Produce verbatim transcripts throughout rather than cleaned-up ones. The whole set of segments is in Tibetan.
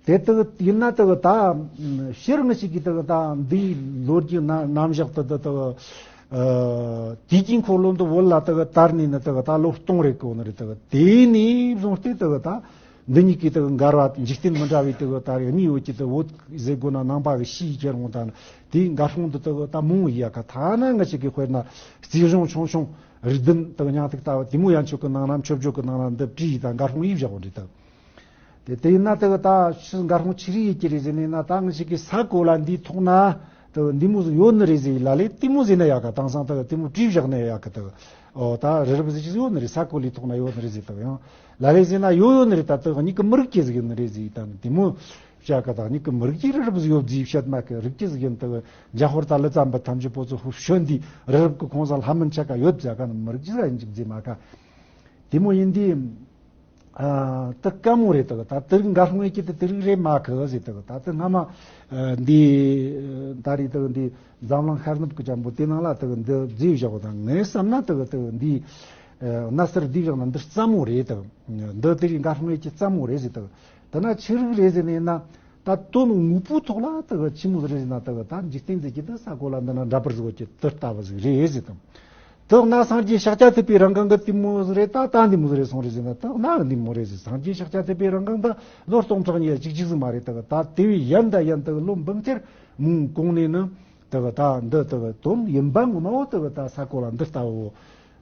དེ་དག་ཡིན་ན་དག་ད་ཕྱིར་ངི་ཞིག་གིས་དག་ད་འདིའི་ལོ་རྒྱུས་ན་རྣམ་གཞག་དུ་དུ་དག་དུས་ཀྱི་འཁོར་ལོ་འདི་བོད་ལ་དག་དར་ནས་ནི་དག་ད་ལོ་སྟོང་རེ་གོ་ནི་རེད། དག་དེ་ནས་བཟུང་སྟེ་དག་ད་འདི་གཉིས་ཀྱི་དག་འགལ་བ་འཇིག་རྟེན་མི་འདྲ་བའི་དག་ད་རེ་གཉིས་ཡོད་ཀྱི་དག་བོད་ཟེར་དགོས་ན་ནང་པ་གི་ཕྱིའི་ཁྱེར་འོང་ད་ནི་དེའི་འགལ་སྲུང་འདི་དག་ད་མང་བོ་ཡིན་ཡ་ཁ། ཐ་ན་ངི་ཞིག་གིས་དཔེར་ན་རྩིས་གཞུང་ཆུང་ཆུང་རིགས་ལྡན་དག་མྱང་ཐིག་ལྟ་བུ་དེ་མོ་ཡན་ཆོད་ཀྱི་ནང་ན་མཆོད་བརྗོད་ཀྱི་ནང་ན་འདི་བྲིས་ཡི་ད་འགལ་སྲུང་ཡིས་བཞག་འོང་རེད་དག་དེ་དེ་ཡིན་ན་དེ་གི་ད་ཕྱི་འགལ་སྲུང་ཆི་རིགས་ཡིན་གྱི་རེད་ཟེར་ནས་ན། ད་ངི་ཞིག་གི་ས་གོ་ལ་འདིའི་ཐོག་ན་དེ་གི་འདི་མོ་ཟིག་ཡོད་ནི་རེད་ཟེར་ལ་ལས་དེ་མོ་ཟེར་ན་ཡག་ག། དེང་སང་དེ་གི་དེ་མོ་བྲིས་བཞག་ན་ཡག་གི། དེ་གི་ཨོ་ད་རི་རབ་ཟིག་ཅིག་ཡོད་ནི་རེད། ས་གོ་ལའི་ཐོག་ན་ཡོད་ནི་རེད་ཟེར། དེ་གི་ཡང་ལ་ལས་ཟེར་ན་ཡོད་ཡོད་ནི་རེད། ད་དེ་གི་མྱིག་གི་མི་རིགས་ཀྱི་ཟིག་ཡིན་ནི་རེད་ཟེར། ད་ནི་དེ་མོ་བྱ་ག། ད་མྱིག་གི་མི་རིགས་ཀྱི་རི་རབ་ཟིག་ཡོད་ཟེར་བཤད་མ་གི། རིགས་ཀྱི་ཟིག་ཡིན། དེ་གི་འཇམ་དཔལ་ད་ལི་ཙམ་པ་ཐམས་ཅད་པོ་ཚོ་ཧུ་ཤོན་འདི་རི་རབ་ཀྱི་ཁོང་ས་ལྷ་མིན་ཆ་ག་ཡོད་བྱ་ག་ནི་མི་རིགས་ཀྱི་ཟིག་ཡིན་ཅིག་ཟེར་མ་ག། དེ་མོ་ཡིན་དུས། ཨ། དེ་དཀའ་མོ་རེད། དེ་ད་དེ་རིགས་འགལ་སྲུང་ཡེད་ཀྱི་དེ་དེ་རིགས་རེད་མ་གི་ཟེར། དེ་ད་དེ་སྔ་མ་ཨ་འདི་ད་རེས་དེ་འདི་འཛམ་གླིང་ཤར་ནུབ་ཀྱི་ཅམ་པོ་དེ་ནང་ལ་དེ་འདི་བརྫིས་བཞག་པ་དང་། ངས་བསམ་ན་དེ་དེ་འདི་ཨ་གནའ་ཟུར་བསྡུས་བཞག་ན་འདི་རྩ་མོ་རེད། དེ་འདི་དེ་རིགས་འགལ་སྲུང་ཡེད་ཀྱི་རྩ་མོ་རེད་ཟེར། དེ་དེ་ན་ཆི་རིགས་རེད་ཟེར་ནས་ན། ད་དོན་དངོས་པོའི་ཐོག་ལ་དེ་གི་ཆི་མོ་ཟིག་རེད་ཟེར་ན། དེ་གི་ད་འཇིག་རྟེན་ཟེར་གྱི་དེ་ས་གོ་ལ་འདི་ན་འདྲ་པར་ཟིག་གི་དེ་ལྟ་བུ་ཟིག་རེད་ཟེར་དང་། དེ་གནའ་སངས་རྒྱས་ཤཱཀྱ་ཐུབ་པའི་རིང་གང་གི་དེ་མོ་ཟིག་རེད། ད་ད་འདི་མོ་ཟིག་རེད་སོང་རེད་ཟེར་ན། དེ་གནའ་འདི་མོ་རེད་ཟེར། སངས་རྒྱས་ཤཱཀྱ་ཐུབ་པའི་རིང་གང་ད་ལོ་སྟོང་ཕྲག་ཉིས་ཅིག་ཅིག་ཟིག་མ་རེད། དེ་གི་ད་དེ་བས་ཡན་ད་ཡན་དེ་གི་ལོ་འབུམ་ཐེར་མང་གོང་ནས་ནི་དེ་གི་ད་འདི་དེ་གི་དོན་ཡིན་པ་ངོ་མ་བོ་དེ་གི་ད་ས་གོ་ལ་འདི་ལྟ་བུ།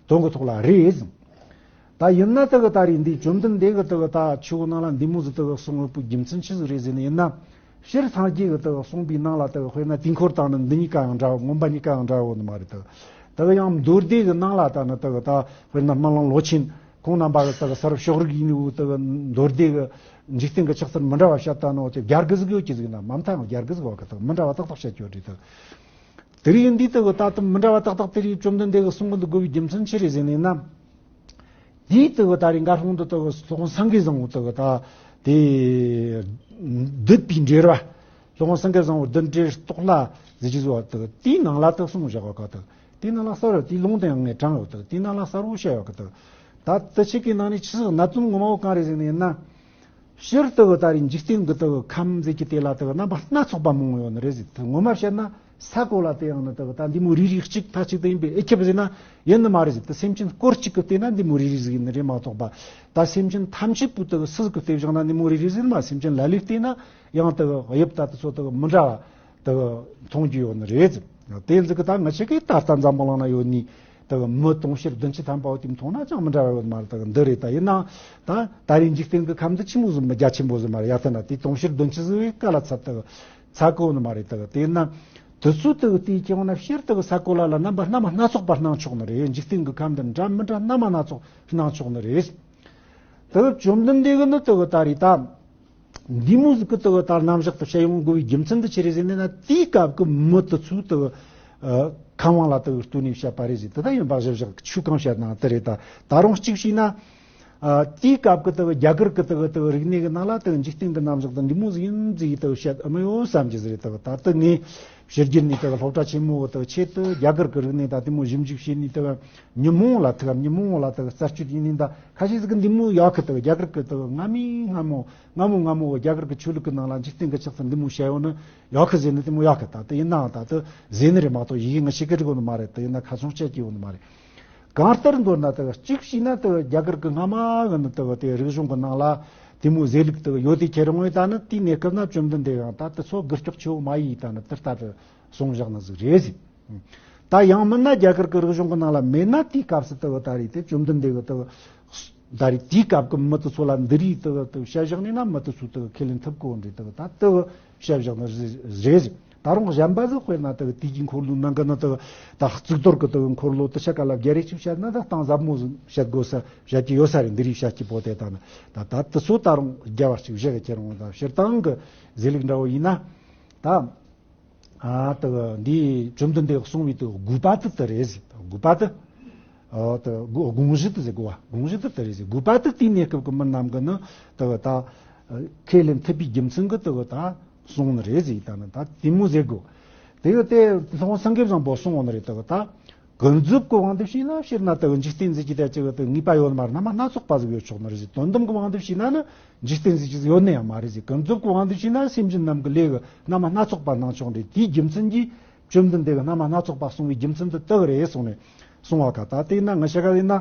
དོན་གྱི་ཐོག་ལ་རེད་ཟེར། ད་ཡིན་ན་དེ་གི་ད་རེས་འདི་བཅོམ་ལྡན་འདས་གི་དེ་གི་ད་ཆོས་ནང་ལ་འདི་མོ་ཟིག་དེ་གི་གསུང་ཡོད་པའི་རྒྱུ་མཚན་ཆི་ཟིག་རེད་ཟེར་ནི་ཡིན་ན། སྤྱིར་སངས་རྒྱས་གི་དེ་གི་གསུངས་པའི་ནང་ལ་དེ་གི་དཔེར་ན་དུས་འཁོར་དང་ནི་འདི་གཉིས་ཀ་ཡང་འདྲ་བོ། མངོན་པ་གཉིས་ཀ་ཡང་འདྲ་བོ་ནི་མ་རེད། དེ་གི་དེ་གི་ཡང་མདོ་སྡེ་གི་ནང་ལ་ད་ནི་དེ་གི་ད་དཔེར་ན་སྨོན་ལམ་ལོ་ཆེན་ཁོང་རྣམ་པ་གི་དེ་གི་ས་རབས་ཕྱོགས་རིས་ཡིན་ནི་བོ་དེ་གི་མདོ་སྡེ་གི་འཇིག་རྟེན་གི་ཆགས་ཚུལ་མི་འདྲ་བ་བཤད་ད་ནོ་དེ་རྒྱ་དགུ་ཟིག་ཡོད་ཀྱི་ཟིག་ན། མ་མཐའ་ཡང་རྒྱ་དགུ་ཟིག་བ་གི་དེ་གི་མི་འདྲ་བ་ཏག་ཏག་བཤད་ཀྱི་ཡོད་རེད། དེ་གི་དེ་རིགས་འདི་དག་ད་དུང་མི་འདྲ་བ་ཏག་ཏག་དེ་རིགས་བཅོམ་ལྡན་འདས་ཀྱིས་གསུང་གི་འདུག་དགོས་པའི་རྒྱུ་མཚན་ཅི་རེད་ཟེར་ནས་ན། དེའི་དག་ད་རེས་འགའ་ཧྲོང་དུ་དག་སློབ་དཔོན་སེང་གེ་བཟང་པོ་དག་ད་དེ་བདུད་པའི་འགྲེལ་པ། སློབ་དཔོན་སེང་གེ་བཟང་པོ་བདུད་འགྲེལ་རྟོགས་སླ་ཟེར་གྱི་བཟོ་བ་དག་དེའི་ནང་ལ་དག་གསུངས་བཞག་པ་ག་དག་དེའི་ནང་ལ་གསལ་བོ། དེའི་ལུང་དུ་ཡང་ངས་དྲངས་ཡོད། དག་དེའི་ནང་ལ་གསལ་བོ་བཤད་ཡོད་གི། དག་ད་དེ་ཆེ་གི་ནང་ནས་ཆི་ཟིག་གནད་དོན་ངོ་མ་བོ་གང་རེད་ཟེར་ནས་ན། སྤྱིར་དུ་ད་རེས་འཇིག་རྟེན་གྱི་དུ་ཁམས་ཟེར་གྱི་དེ་ལ་དུ་རྣམ་པ་སྣ་ཚོགས་པ་མང་པོ་ཡོད་ནི་རེད་ཟེར། དུ་ངོ་མ་བཤད་ན་ས་གོ་ལ་དེ་ཡང་ནི་དུ་ད་འདི་མོ་རེ་རེ་གཅིག་མཐའ་གཅིག་ཏུ་ཡིན་པའི་ཨེ་ཁྱབ་ཟེར་ན་ཡིན་ནི་མ་རེད་ཟེར། དུ་སེམས་ཅན་སྐོར་གཅིག་གི་སྟེང་ན་འདི་མོ་རེ་རེ་ཟིག་ཡིན་ནི་རེད་མ་གཏོགས་པ། ད་སེམས་ཅན་ཐམས་ཅད་པོ་དུ་སུ་ཟིག་གི་སྟེང་བཞག་ན་འདི་མོ་རེ་རེ་ཟིག་ཡིན་མ། སེམས་ཅན་ལ་ལུའི་སྟེང་ན་ཡང་དུ་དབྱིབས་ད་དུ་ཚོ་དུ་མི་འདྲ་བ་དུ་མཐོང་རྒྱུ་ཡོད་ནི་རེད་ཟེར། དེ་ཟིག་གི་ད་ང་ཆེ་གི་ད་ལྟ་འཛམ་བུ་གླིང་ན་ཡོད་ནི། དེ་གི་མི་དུང་ཕྱུར་བདུན་ཅུ་ཐམ་པ་བོ་དེ་མཐོང་ན་ཅང་མི་འདྲ་བ་ཡོད་མ་རེད། དེ་གི་འདི་རེད། ད་ཡིན་ནའང་ད་ད་རེས་འཇིག་རྟེན་གི་ཁམས་འདི་ཆི་མོ་ཟིག་མི་རྒྱ་ཆེན་པོ་ཟིག་མ་རེད། ཡ་ད་ན་དེ་དུང་ཕྱུར་བདུན་ཅུ་ཟིག་བའི་ཀ་ལ་ཚད་དེ་གི་ཚད་གོ་ནི་མ་རེད། དེ་གི་དེ་ཡིན་ན་དུ་ཚོད་དེ་གི་དེའི་ཁྱེད་འོང་ན་ཕྱིར་དེ་གི་ས་གོ་ལ་ལ་རྣམ་པ་སྣ་མ་སྣ་ཚོགས་པ་སྣང་ཆོག་ནི་རེད། འཇིག་རྟེན་གི་ཁམས་འདི་འདྲ་མི་འདྲ་སྣ་མ་སྣ་ཚོགས་སྣང་ཆོག་ནི་རེད། དེ་གི་བཅོམ་ལྡན་འདས་གི་ནི་དེ་གི་ད་རེས་ད། འདི་མོ་ཟིག་གི་དག་ད་རྣམ་གཞག་ཏུ་བཤད་ཡོང་དགོས་པའི་རྒྱུ་མཚན་དེ་ཆི་རེད་ཟེར་ནས་ན། དེའི་སྐབས་ཀྱི་མི་དེ་ཚོའི་དག་ཁམས་དབང་ལ་དག་ལྟོས་ནས་བཤད་པ་རེད་ཟེར། དེ་ད་ཡིན་པ་གཞི་བཞག་ཆོས་གང་བཤད་ན་དེ་རེད། ད་ད་རུང་གཅིག་བྱས་ན། དེའི་སྐབས་ཀྱི་དག་རྒྱ་གར་གྱི་དག་དག་རིག་གནས་ཀྱི་ནང་ལ་དག་འཇིག་རྟེན་གྱི་རྣམ་གཞག་དེ་འདི་མོ་ཟིག་ཡིན་ཟིག་དག་བཤད་ཨ་མི་ཡོད་བསམ་གྱི་ཟིག་རེད། དག་ད་དག་ངས། ཕྱི་རྒྱལ་ནས་དག་སློབ་གྲྭ་ཆེན་མོ་དག་ཆེད་དུ་རྒྱ་གར་གྱི་རིག་གནས་ད་དེ་མོ་ཞིབ་འཇུག་བྱས་ནས་དག་ཉིན་མོ་ལ་དག་ཉིན་མོ་ལ་དག་རྩད་གཅོད་ཡིན་ནས་ད་ཁ་ཤས་ཟིག་གི་འདི་མོ་ཡག་གི། དག་རྒྱ་གར་གྱི་དག་སྔ་མོ་སྔ་མོ་སྔ་མོ་སྔ་མོ་རྒྱ་གར་གྱི་ཆོས་ལུགས་ཀྱི་ནང་ལ་འཇིག་རྟེན་གྱི་ཆགས་ཚུལ་འདི་མོ་བཤད་ཡོད་ནི་ཡག་གི་ཟེར་ནི་དེ་མོ་ཡག་གི། ད་དེ་ཡིན་ནའང་ད་དེ་ཟེར་ནི་རེད་མ་གཏོགས་ཡི་གེ་ང་ཤེས་ཀི་རིག་ཡོད་ནི་མ་རེད། དེ་ཡིན་ན་ཁ་ཚོན་བཅད་ཀྱི་ཡོད་ནི་མ་རེད། གང་ལྟར་མདོར་ན་དག་གཅིག་བྱས་ན་དག་རྒྱ་གར་གྱི་སྔ་མ་གི་ནི་དག་དེ་རིག་གཞུང་གི་ནང་ལ་དེ་མོ་ཟེར་ལུགས་དག་ཡོད་དེ་ཁྱེད་རང་ངོས་ད་ནི་དེའི་གནས་སྐབས་ན་བཅོམ་ལྡན་འདས་ཡང་ད་དེ་ཚོ་གུ་དཀྲོག་ཆེ་བོ་མ་ཡིས་ད་ནི་དེ་ལྟར་དུ་གསུངས་བཞག་ནི་ཟིག་རེད་ཟེར། ད་ཡང་མིན་ན་རྒྱ་གར་གྱི་རིག་གཞུང་གི་ནང་ལ་མེད་ན་དེའི་སྐབས་སུ་དག་ད་རེས་དེ་བཅོམ་ལྡན་འདས་ཀྱི་དག་ད་རེས་དེའི་སྐབས་ཀྱི་མི་དེ་ཚོ་ལ་འདི་རིགས་དག་དག་བཤད་བཞག་ནས་ན་མི་དེ་ཚོས་དག་ཁས་ལེན་ཐུབ་གོ་འདྲ་དག་ད་དག་བཤད་བཞག་ནི་རེད་ཟེར། ད་རུང་གཞན་པ་ཟིག་དཔེར་ན་དག་དུས་ཀྱི་འཁོར་ལོའི་ནང་གི་ནི་དག་ད་གཙུག་ཏོར་གྱི་དག་འཁོར་ལོ་དེ་ཆ་ག་ལ་བརྒྱ་རེ་གཅིག་བཤད་ན་ད་གཏིང་ཟབ་མོ་ཟིག་བཤད་དགོས་ས་བཤད་ཀྱི་ཡོད་ས་རེད། འདི་རིགས་བཤད་ཀྱི་པོ་དེ་ད་ནི་ད་ད་དེ་ཚོ་ད་རུང་རྒྱ་བ་གཅིག་བཞག་གི་ཁྱེར་འོང་ད་སྤྱིར་བཏང་གི་ཟེར་ལུགས་འདྲ་བོ་ཡིན་ན་ད། ཨ་དག་འདིའི་བཅོམ་ལྡན་འདས་གསུངས་པའི་དག་དགོས་པ་དེ་དེ་རེད་ཟེར། དགོས་པ་དེ། ཨ་དག་དགོངས་གཞི་དེ་ཟེར། དགོས་པ་དགོངས་གཞི་དེ་དེ་རེད་ཟེར། དགོས་པ་དེ་དེའི་གནས་སྐབས་ཀྱི་མི་རྣམས་ཀྱིས་ནི་དག་ད་ཁས་ལེན་ཐུབ་པའི་རྒྱུ་མཚན་གྱིས་དག་ད་གསུངས་ནི་རེད་ཟེར། ད་ནི་ད་དེ་མོ་ཟེར་དགོས། དེ་གི་དེ་སློབ་དཔོན་སེང་གེ་བཟང་པོ་གསུངས་ཡོད་ནི་རེད། དག་ད། ཀུན་རྫོབ་ཀྱི་དབང་དུ་བྱས་ན་སྤྱིར་ན་དེ་གི་འཇིག་རྟེན་ཟེར་གྱི་དེ་ཅིག་དེ་ངེས་པ་ཡོད་ནི་མ་རེད། རྣམ་པ་སྣ་ཚོགས་པ་ཟིག་ཡོད་ཆོག་ནི་རེད་ཟེར། དོན་དམ་གྱི་དབང་དུ་བྱས་ན་ནི་འཇིག་རྟེན་ཟེར་གྱི་ཟིག་ཡོད་ནི་ཡང་མ་རེད་ཟེར། ཀུན་རྫོབ་ཀྱི་དབང་དུ་བྱས་ན་སེམས་ཅན་རྣམས་ཀྱི་ལས་ཀྱི་རྣམ་པ་སྣ་ཚོགས་པ་སྣང་ཆོག་རེད། དེའི་རྒྱུ་མཚན་གྱིས་བཅོམ་ལྡན་འདས་ཀྱིས་རྣམ་པ་སྣ་ཚོགས་པ་གསུངས་པའི་རྒྱུ་མཚན་དེ་དེ་གི་རེད་གསུངས་ནས་གསུངས་པ་ག་ད་དེ་ན་ང་ཤ་ག་ཡིན་ན་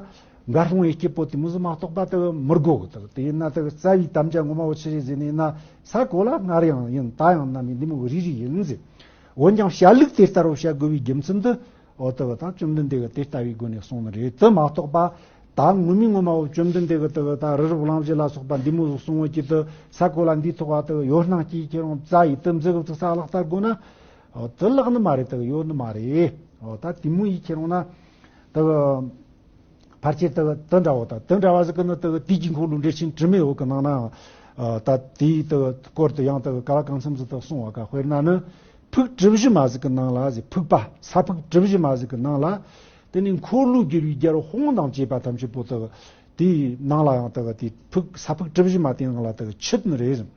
འགའ་ལྷུང་བའི་སྐྱེས་བུ་དེ་མོ་ཟིག་མ་གཏོགས་པ་དེ་གི་མི་དགོས་གི། དེ་གི་དེ་ཡིན་ན་དེ་གི་རྩ་བའི་དམ་བཅའ་ངོ་མ་བོ་ཆི་རེད་ཟེར་ནས་ཡིན་ན། ས་གོ་ལ་སྔར་ཡང་ཡིན། ད་ཡང་ནམ་ཡིན། འདི་མོ་གི་རིགས་རིགས་ཡིན་ཟེར། འོན་ཀྱང་བཤད་ལུགས་དེ་ལྟར་བོ་བཤད་དགོས་པའི་རྒྱུ་མཚན་དེ། འོ་དེ་གི་ད་བཅོམ་ལྡན་འདས་ཀྱིས་དེ་ལྟ་བུའི་སྒོ་ནས་གསུངས་ནི་རེད། དེ་མ་གཏོགས་པ་ད་ངོ་མའི་ངོ་མ་བོ་བཅོམ་ལྡན་འདས་ཀྱིས་དེ་གི་ད་རི་རབ་གླིང་བཞི་ལ་སོགས་པ་འདི་མོ་ཟིག་གསུངས་བོ་ཀྱི་དེ་ས་གོ་ལ་འདིའི་ཐོག་བ་དེ་གི་ཡོད་སྣང་སྐྱེས་ཁྱེད་རང་རྩ་ཡིས་དེ་མཛད་གི་ཚིག་ས་ལག་བསྟར་དགོས་ན། འོ་དེ་ལག་ནི་མ་རེད། དེ་གི་ཡོད་ནི་མ་རེད། འོ་ད་དེ་མོ་ཡིས་ཁྱེད་རང་ན་དེ་གི་ཕལ་ཆེར་དེ་གི་དེ་འདྲ་བོ་དང་དེ་འདྲ་བ་ཟིག་གི་ནི་དེ་གི་དུས་ཀྱི་འཁོར་ལོ་འགྲེལ་ཆེན་དྲི་མེད་འོད་ཀྱི་ནང་ན་ཡང་ད་དེའི་དེ་གི་སྐོར་དུ་ཡང་དེ་གི་ག་ལ་གང་འཚམ་ཟིག་དེ་གསུངས་བ་ག་དཔེར་ན་ནི། ཕུག་གྲུ་བཞི་མ་ཟིག་གི་ནང་ལ་ཟེར། ཕུག་པ་ས་ཕུག་གྲུ་བཞི་མ་ཟིག་གི་ནང་ལ། དེ་ནས་འཁོར་ལོས་སྒྱུར་བའི་རྒྱལ་པོ་དཔུང་དང་བཅས་པ་ཐམས་ཅད་པོ་དག་དེའི་ནང་ལ་ཡང་དག་དེ་ཕུག་ས་ཕུག་གྲུ་བཞི་མ་དེའི་ནང་ལ་དག་ཆུད་ནི་རེད་ཟེར།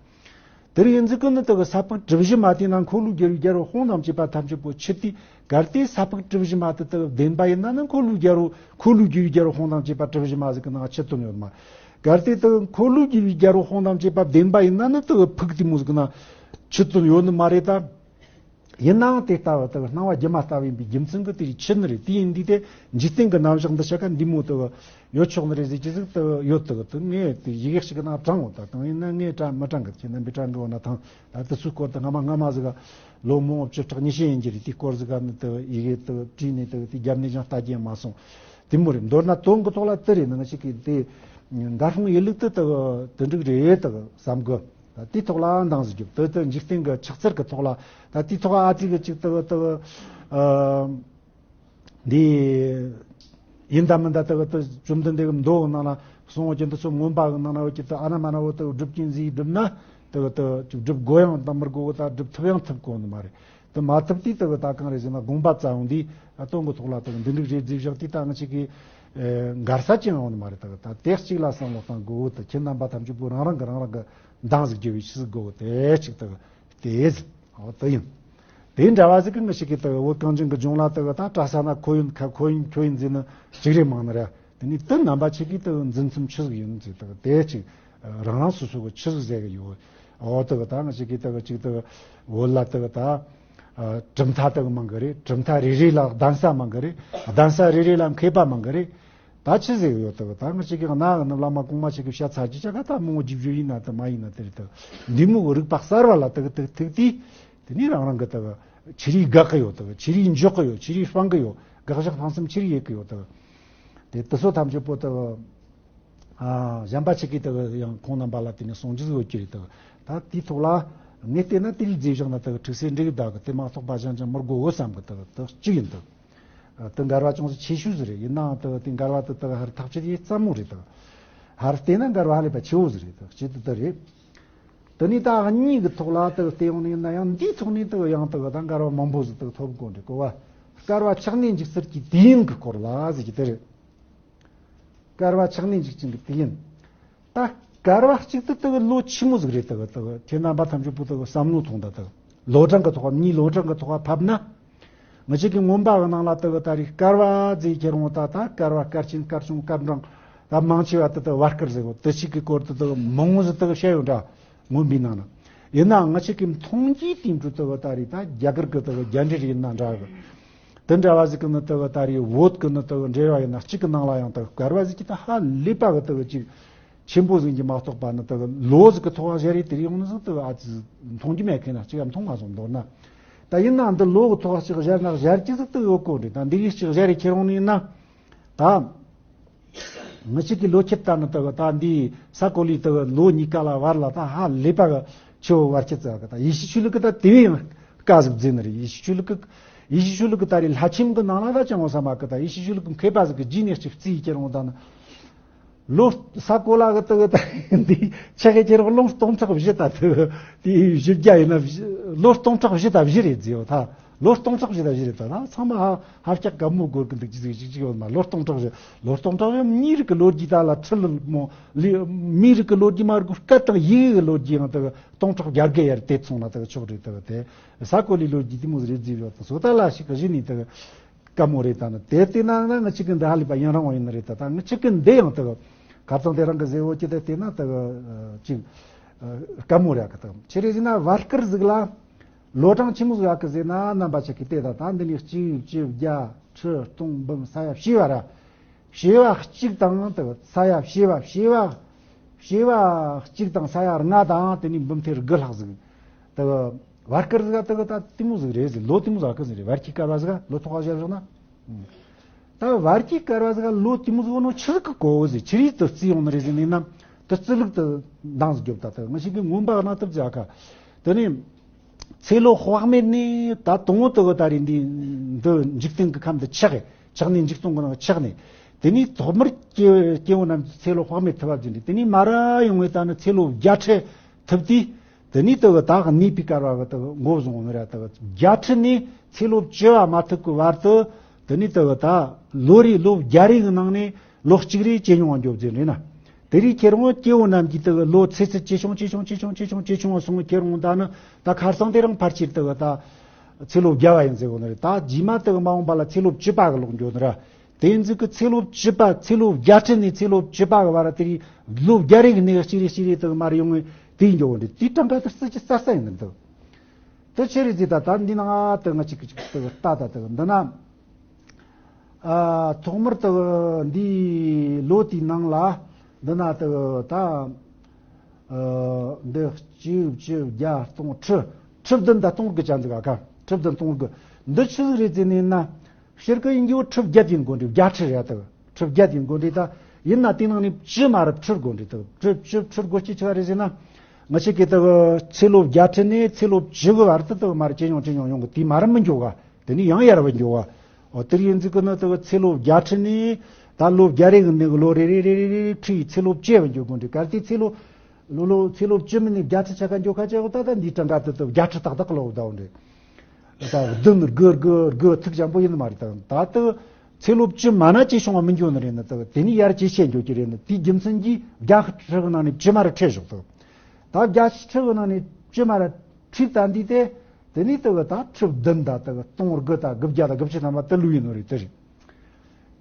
དེར་ཡིན་ཟིག་གི་ནི་དག་ས་ཕུག་གྲུ་བཞི་མ་དེའི་ནང་འཁོར་ལོས་སྒྱུར་བའི་རྒྱལ་པོ་དཔུང་དང་བཅས་པ་ཐམས་ཅད་པོ་ཆུད་དེ། གལ་ཏེ་ས་ཕུག་གྲུ་བཞི་མ་དེ་དག་བདེན་པ་ཡིན་ན་ནི་འཁོར་ལོས་རྒྱལ་པོ་འཁོར་ལོས་སྒྱུར་བའི་རྒྱལ་པོ་དཔུང་དང་བཅས་པ་གྲུ་བཞི་མ་ཟིག་གི་ནང་ཆུད་དོན་ཡོད་མ། གལ་ཏེ་དག་འཁོར་ལོས་སྒྱུར་བའི་རྒྱལ་པོ་དཔུང་དང་བཅས་པ་བདེན་པ་ཡིན་ན་ནི་དག་ཕུག་དེ་མོ་ཟིག་གི་ནང་ཆུད་དོན་ཡོད་ནི་མ་རེད་ད། ཡིན་ནའང་དེ་ལྟ་བུ་དག་སྣང་བ་སྒྱུ་མ་ལྟ་བུ་ཡིན་པའི་རྒྱུ་མཚན་གྱིས་དེ་རིགས་ཆུད་ནི་རེད། དེ་ཡིན་དུས་དེ་འཇིག་རྟེན་གྱི་རྣམ་གཞག་འདི་ཆ་ག་འདི་མོ་དག་ཡོད་ཆོག་ནི་རེད་ཟེར་གྱི་ཟིག་དག་ཡོད་དག་དེ་ངས་དེ་ཡི་གེ་ཞིག་གི་ནང་དྲངས་འོང་། ད་དང་ཡིན་ན་ངས་དྲ་མི་དྲངས་གི། ཁྱེད་རྣམ་པས་དྲངས་གི་འོ་ན་ཐང་ད་དེ་ཚོའི་སྐོར་དུ་སྔ་མ་སྔ་མ་ཟིག་ག་ལོ་མང་བོ་བཅུ་ཕྲག་ཉི་ཤུ་ཡིན་གྱི་རེད། དེའི་སྐོར་ཟིག་ག་ནི་དག་ཡི་གེ་དག་བྲིས་ནས་དག་དེ་རྒྱབ་ནས་ཀྱང་ལྟ་རྒྱུ་ཡང་མ་སོང་། དེ་མོ་རེད། མདོར་ན་དོན་གྱི་ཐོག་ལ་དེ་རེད། ནང་ཞིག་གིས་དེ་འགའ་ཧྲུང་ཡིན་ལུགས་དེ་དག་དེ་འགྲིག་རེད་དག་བསམ་གི། ད་དེའི་ཐོག་ལ་འདང་ཟིག་རྒྱོབ། དེ་དེ་འཇིག་རྟེན་གྱི་ཆགས་ཚུལ་གྱི་ཐོག་ལ་ད་དེའི་ཐོག་ཨ་ཙི་གི་ཅིག་དེ་དེ་ཨ་འདི་ཡིན་ད་མིན་ད་དེ་དེ་བཅོམ་ལྡན་འདས་ཀྱི་མདོ་གི་ནང་ལ་གསུང་བ་ཅན་དེ་ཚོ་མངོན་པ་གི་ནང་ན་བ་ཅིག་དེ་ཨ་ན་མ་ན་བོ་དེ་སྒྲུབ་ཀྱིན་ཟིག་སྒྲུབ་ན་དེ་དེ་ཅིག་སྒྲུབ་དགོས་ཡང་ད་མི་དགོས་གི། ད་སྒྲུབ་ཐུབ་ཡང་ཐུབ་གོ་ནི་མ་རེད། དེ་མ་ཐུབ་དུས་དེ་གི་ད་གང་རེད་ཟེར་ན་དགོངས་པ་རྩ་བ་ནས་ཨ་དོན་གི་ཐོག་ལ་དེ་གི་འདི་འགྲིག་རེད་ཟེར་བཞག་དུས་ད་ང་ཅིག་གི་འགལ་ས་ཅི་ཡང་ཡོང་ནི་མ་རེད། དེ་གི་ད་དེ་གཅིག་ལ་བསམ་བློ་གཏང་དགོས། དེ་ཁྱེད་རྣམ་པ་ཐམས་ཅད་པོ་རང་རང་གི་རང་རང་གི་འདང་ཟིག་རྒྱོབ་པའི་ཆི་ཟིག་དགོས། དེ་གཅིག་དེ་གི་དེ་ཟིག་འོ་དེ་ཡིན། དེ་འདྲ་བ་ཟིག་གི་ང་ཅིག་གི་དེ་གི་བོད་གངས་ཅན་གི་ལྗོངས་ལ་དེ་གི་ད་གྲྭ་ས་ན་ཁོ་ཡིན་ཁ་ཁོ་ཡིན་ཁྱོ་ཡིན་ཟེར་ནི་ཅིག་རེ་མང་ནི་ར། དེ་ནས་དེ་རྣམ་པ་ཆེ་གི་དེ་འཛིན་མཚམས་ཆི་ཟིག་ཡིན་ཟེར། དེ་དེ་ཅིག་རང་རང་སོ་སོ་གི་ཆི་ཟིག་ཟེར་གི་ཡོད། འོ་དེ་གི་ད་ང་ཅིག་གི་དེ་གི་ཅིག་དེ་གི་བོད་ལ་དེ་གི་ད་གྲུབ་མཐའ་དེ་གི་མང་གི་རེད། གྲུབ་མཐའ་རེ་རེ་ལ་གདན་ས་མང་གི་རེད། གདན་ས་རེ་རེ་ལ་མཁས་པ་མང་གི་རེད། ད་ཆི་ཟེར་གི་ཡོད། དེ་གི་ད་ང་ཅིག་གི་གནའ་གི་ནི་བླ་མ་གོང་མ་ཆེ་གི་བཤད་ཚར་གི་ཆ་ག་ད་མང་བོ་རྒྱུ་བརྗོད་ཡིན་ན་དེ་མ་ཡིན་ན་དེ་རེད། དེ་གི་འདི་མོ་གི་རིག་པ་གསར་བ་ལ་དེ་གི་དེ་གི་ཐུག་དུས། དེ་ནས་རང་རང་གི་དག་ཆི་རིགས་དགག་གི་ཡོད། དག་ཆི་རིགས་འཇོག་གི་ཡོད། ཆི་རིགས་སྤང་གི་ཡོད། དགག་བཞག་ཕངས་སེམས་ཆི་རིགས་ཡོད་གི་ཡོད། དག་དེ་དེ་ཚོ་ཐམས་ཅད་པོ་དག་ཨ་གཞན་པ་ཆེ་གི་དག་ཡང་ཁོང་རྣམ་པ་ལ་དེ་ནས་གསུང་རྒྱུ་ཡོད་ཀྱི་རེད། དག་ད་དེའི་ཐོག་ལ་ངས་བལྟས་ན་དེ་རིགས་མཛད་བཞག་ན་དག་ཁྲིག་སེ་འགྲིག་གི་བསྡད་གི། དེ་མ་གཏོགས་པ་གཞན་ཅང་མི་དགོས་བསམ་གི། དག་དག་གཅིག་ཡིན། དག་དེ་འགལ་བ་ཅུང་ཟད་ཆེ་ཤོས་ཟིག་རེད། ཡིན་ནའང་དག་དེ་འགལ་བ་དེ་དག་ཧར་ཐག་ཆོད་ཡེ་ཙམ་མོ་རེད། དག་ཧར་བལྟས་ན་འགལ་བ་ཧ་ལས་པ་ཆེ་བོ་ཟིག་རེད། དག་གཅིག་དེ་དེ་རེད། དེ་ནས་ད་གཉིས་ཀྱི་ཐོག་ལ་དག་བལྟས་ཡོང་ནས་ཡིན་ན་ཡང་འདིའི་ཐོག་ནས་དག་ཡང་དག་ད་འགལ་བ་མང་པོ་ཟིག་དག་ཐོབ་དགོས་འདྲ་གོ་བ། བསྐལ་པ་ཆགས་གནས་འཇིག་ཚུལ་གྱི་དུས་ཡུན་གྱི་སྐོར་ལ་ཟེར་གྱི་དེ་རེད། བསྐལ་པ་ཆགས་གནས་འཇིག་ཚུལ་གྱི་དུས་ཡུན། ད་བསྐལ་པ་གཅིག་ཏུ་དག་ལོ་ཆི་མོ་ཟིག་རེད། དག་དག་ཁྱེད་རྣམ་པ་ཐམས་ཅད་པོ་དག་བསམ་བློ་ཐོངས་དང་། དག་ལོ་གྲངས་ཀྱི་ཐོག་མིའི་ལོ་གྲངས་ཀྱི་ཐོག་ཕབ་ན། ང་ཅག་གི་མངོན་པ་གི་ནང་ལ་དག་ད་རེས་བསྐལ་པ་ཟེར་ཁྱེར་འོང་ད་ད་བསྐལ་པ་བསྐལ་ཆེན་བསྐལ་ཆུང་བསྐལ་འབྲིང་ད་མང་ཆེ་བ་དེ་དག་བར་བསྐལ་ཟེར་གོ། དེ་ཞིག་གི་སྐོར་དེ་དག་མང་བོ་ཟིག་དག་བཤད་ཡོད་འདྲ། མངོན་པའི་ནང་ན། ཡིན་ནའང་ང་ཅག་གི་མཐོང་རྒྱའི་དུས་འགྲོ་དག་ད་རེས་ད་རྒྱ་གར་གི་དག་རྒྱ་འགྲེལ་ཡིན་ན་འདྲ་གི། དེ་འདྲ་བ་ཟིག་གི་ནི་དག་ད་རེས་བོད་གི་ནི་དག་འགྲེལ་བ་ཡིན་ན་གཅིག་གི་ནང་ལ་ཡང་དག་བསྐལ་པ་ཟིག་གི་ད་ཧ་ལས་པ་གི་དག་ཅིག་ཆེན་པོ་ཟིག་གི་མ་གཏོགས་པ་ནི་དག་ལོ་ཟིག་གི་ཐོག་བ་བཞག་རེད། དེ་རིང་ནི་ཟིག་དག་ཨ་ཙི་མཐོང་རྒྱུ་མེད་མཁན་ན་གཅིག་ཡང་མཐོང་མ་སོང་། མདོར་ན། ད་ཡིན་ན་འདི་ལོ་གི་ཐོག་གཅིག་བཞག་ན་བཞག་རྒྱུ་ཟིག་དག་ཡོད་གོ་རེད། ད་འདི་གི་གཅིག་བཞག་རེད་ཁྱེར་འོང་ནི་ཡིན་ན། ད་ང་ཅག་གི་ལོ་ཁྱེར་ད་ནི་དག་ད་འདི་ས་གོ་ལའི་དག་ལོ་གཉིས་ཀ་ལ་བར་ལ་ད་ཧ་ལས་པ་གི་ཆེ་བོ་བར་ཁྱད་ཙག་གི། ད་ཡེ་ཤུ་ཆོས་ལུགས་གི་ད་དེ་བས་ཡང་དཀའ་ཟིག་བརྩི་ནི་རེད། ཡེ་ཤུ་ཆོས་ལུགས་གི་ཡེ་ཤུ་ཆོས་ལུགས་གི་ད་རེས་ལྷ་ཁྱིམ་གི་ནང་ལ་ད་ཅང་བ་ས་མ་གི། ད་ཡེ་ཤུ་ཆོས་ལུགས་གི་མཁས་པ་ཟིག་གི་རྗེས་ནས་ཅིག་བརྩིས་ཁྱེར་འོང་ད་ནི། ལོ་ས་གོ་ལ་གི་དག་ད་འདི་ཆ་གི་ཁྱེར་འོང་ལོ་སྟོང་ཕྲག་བཞི་ད་དག་དེ་བཞི་བརྒྱ་ཡིན་ན་བཞི་ལོ་སྟོང་ཕྲག་བཞི་ད་བཞི་རེད་བརྩི་ཡོད་ད། ལོ་སྟོང་ཕྲག་བཞི་ད་བཞི་རེད་ད། ད་ཚང་མ་ཧ་ཧ་ཀྱག་ག་མོ་སྒོར་གི་འདུག་ཅི་ཟིག་ཅིག་ཅིག་ཡོད་མ། ལོ་སྟོང་ཕྲག་བཞི་ལོ་སྟོང་ཕྲག་བཞི་མིའི་རིགས་ཀྱི་ལོ་རྒྱུས་ད་ལ་ཁྲི་ལ་མོ་ལི་མིའི་རིགས་ཀྱི་ལོ་རྒྱུས་མ་རིག་སྐད་དང་ཡི་གེ་གི་ལོ་རྒྱུས་ཡང་དག་སྟོང་ཕྲག་བརྒྱ་དགུ་ཡར་དེ་སོང་ན་དག་ཆོག་རེད། དག་དེ་ས་གོ་ལའི་ལོ་རྒྱུས་དེ་མོ་རེད་བརྩི་ཡོད་ད། སོ་ད་ལ་ཞིག་གི་གཞི་ནས་དག་དཀའ་མོ་རེད། ད་ནི་དེ་བལྟས་ན་ན་ང་ཅིག་གི་འདི་ཧ་ལས་པ་ཡུན་རིང་བ་ཡིན་ནི་རེད། ད་ད་ང་ཅིག་གི་འདི་ཡང་དག་ཁ་རྩང་དེ་རང་གི་ཟེར་བོ་ཅི་དེ་བལྟས་ན་དག་ཅིག་དཀའ་མོ་རེད་གི། དག་ཆི་རེད་ཟེར་ན་བར་སྐར་ཟིག་ལ་ལོ་གྲངས་ཆི་མོ་ཟིག་གི་ཟེར་ན། རྣམ་པ་ཆ་གི་བལྟས། ད་ད་འདི་ནི་གཅིག་བཅུ་བརྒྱ་ཁྲི་སྟོང་འབུམ་ས་ཡ་བྱེ་བ་ར། བྱེ་བ་གཅིག་དང་དག་ས་ཡ་བྱེ་བ་བྱེ་བ་བྱེ་བ་གཅིག་དང་ས་ཡ་ལྔ་དང་དེ་ནི་འབུམ་ཐེར་དགུ་ལྷག་ཟིག་དག་བར་སྐར་ཟིག་དག་ད་དེ་མོ་ཟིག་རེད་ཟེར། ལོ་དེ་མོ་ཟིག་གི་ཟེར་རེད། བར་གྱི་སྐར་བ་ཟིག་ལོ་ཐོག་བཞག་བཞག་ན། ད་བར་གྱི་སྐར་བ་ཟིག་ལོ་དེ་མོ་ཟིག་ནོ་ཆི་ཟིག་གི་གོ་བོ་ཟིག་ཆི་རིགས་དུ་བརྩིས་ཡོང་ནི་རེད་ཟེར་ནས་ན། དུ་བརྩི་ལུགས་དུ་འདང་ཟིག་རྒྱོབ། ད་དག་ང་ཞིག་གི་མངོན་པ་གནང་ཐུབ་ཟིག་ཨ་ཁ། དེ་ནས་ཚེ་ལོ་དཔག་མེད་ནས་ད་དང་བོ་དག་ད་རེད། འདི་འདི་འཇིག་རྟེན་གྱི་ཁམས་འདི་ཆགས། ཆགས་ནས་འཇིག་སྟོང་གི་ནང་ཆགས་ནས། དེ་ནས་ཐོག་མར་སྐྱེ་སྐྱེ་བོ་རྣམས་ཀྱི་ཚེ་ལོ་དཔག་མེད་ཐུབ་པ་བརྒྱུད་ནས། དེ་ནས་མ་ར་ཡོང་བའི་ད་ནི་ཚེ་ལོ་བརྒྱད་ཁྲི་ཐུབ་དུས། དེ་ནས་དག་ད་གནས་པའི་སྐར་བ་གི་དག་འགོ་བཟུང་ནི་ར། དག་བརྒྱད་ཁྲི་ནས་ཚེ་ལོ་བཅུ་བ་མ་ཐུབ་ཀྱི་བར་དུ། དེ་ནས་དག་ད་ལོ་རེ་ལོ་བརྒྱ་རེ་གི་ནང་ནས་ལོ་གཅིག་རེ་སྐྱེ་མྱོང་བ་འགྱོ་རྒྱུ་རེད་ན། དེ་རིགས་ཁྱེར་འོང་སྐྱེ་བོ་རྣམས་ཀྱིས་དག་ལོ་ཚེ་ཚད་ཇེ་ཆུང་ཇེ་ཆུང་ཇེ་ཆུང་ཇེ་ཆུང་ཇེ་ཆུང་བ་སོང་། ཁྱེར་འོང་ད་ནི་ད་ཁ་སང་དེ་རིང་ཕལ་ཆེར་དག་ད་ཚེ་ལོ་བརྒྱ་བ་ཡིན་ཟེར་གོ་ནི་རེད། ད་རྗེས་མ་དག་མ་འོངས་པ་ལ་ཚེ་ལོ་བཅུ་པ་གི་ལོག་འགྱོ་ནི་ར། དེ་ཡིན་ཟིག་གི་ཚེ་ལོ་བཅུ་པ། ཚེ་ལོ་བརྒྱད་ཁྲི་ནས་ཚེ་ལོ་བཅུ་པ་གི་བར་དེ་རིགས་ལོ་བརྒྱ་རེ་གི་ནས་གཅིག་རེ་གཅིག་རེ་དག་མར་ཡོང་བའི་དེ་ཡིན་འགྱོ་གོ་ནི་རེད། དེའི་གྲངས་ཀ་དེ་སྲིད་ཀྱི་གསར་ས་ཡིན་ནི་འདུག་དེ་ཆི་རེད་ཟེར་ད་ད་འདི་ནང་ང་དག་ང་ཅིག་གི་ཅིག་དག་ལྟ་ད་དག་འདི་ན། ཨ་ཐོག་མར་དག་འདི་ལོ་དེའི་ནང་ལ་འདི་ན་དག་ད་ཨ་འདི་གཅིག་བཅུ་བརྒྱ་སྟོང་ཁྲི་ཁྲི་བདུན་དང་སྟོང་དགུ་ཅན་ཟིག་ག་ཁ་ཁྲི་བདུན་སྟོང་དགུ། འདི་ཆི་ཟིག་རེད་ཟེར་ནས་ན། སྤྱིར་གི་ཡིན་རྒྱུ་ཁྲི་བརྒྱད་ཡིན་དགོས་འདྲི། བརྒྱད་ཁྲི་རེད་དག་ཁྲི་བརྒྱད་ཡིན་དགོས་འདྲི། ད་ཡིན་ན་དེའི་ནང་ནས་བཅུ་མ་ར་ཁྲི་དགོས་འདྲི། དག་བཅུ་བཅུ་ཁྲི་དགོས་ཀྱི་ཆི་ག་རེད་ཟེར་ན། ང་ཅིག་གི་དག་ཚེ་ལོ་བརྒྱད་ཁྲི་ནས་ཚེ་ལོ་བཅུ་གི་བར་དུ་དག་མར་ཇེ་ཉུང་ཇེ་ཉུང་ཡོང་གི། དེ་མར་མི་འགྱོ་ག་དེ་ནས་ཡང་ཡར་བ་འགྱོ་བ། འོ་དེར་ཡིན་ཟིག་གི་ནི་དག་ཚེ་ལོ་བརྒྱད་ཁྲི་ནས་ད་ལོ་བརྒྱ་རེ་གི་ནས་གི་ལོ་རེ་རེ་རེ་རེ་རེ་ཁྲི་ཡི་ཚེ་ལོ་བཅུ་བ་འགྱོ་དགོས་འདྲི། གལ་ཏེ་ཚེ་ལོ་ལོ་ལོ་ཚེ་ལོ་བཅུ་མིན་ནས་བརྒྱད་ཁྲི་ཆ་ག་འགྱོ་ཁ་ཆེ་གོ། ད་ད་འདི་གྲངས་ཀ་དེ་དག་བརྒྱད་ཁྲི་ཏག་ཏག་ལོག་བསྡད་འདྲི། ད་བདུན་དགུ་དགུ་དགུ་ཐུག་ཅན་པོ་ཡིན་ནི་མ་རེད། ད་ད་དག་ཚེ་ལོ་བཅུ་མ་ན་ཇེ་ཆུང་བ་མི་འགྱོ་ནི་རེད་ནི། དག་དེ་ནས་ཡར་ཇེ་ཆེ་འགྱོ་གི་རེད་ནི། དེའི་རྒྱུ་མཚན་གྱིས་བརྒྱད་ཁྲི་གི་ནང་ནས་བཅུ་མ་ར་ཁྲིད་བཞག་དག་ད་བརྒྱད་ཁྲི་གི་ནང་ནས་བཅུ་མ་ར་ཁྲིད་ད་འདི་དེ། དེ་ནས་དག་ད་ཁྲི་བདུན་ད་དག་སྟོང་དགུ་ད་དགུ་བརྒྱ་ད་དགུ་བཅུ་ཐམ་པ་དེ་ལུས་ཡིན་ནི་རེད། དེ་རེད།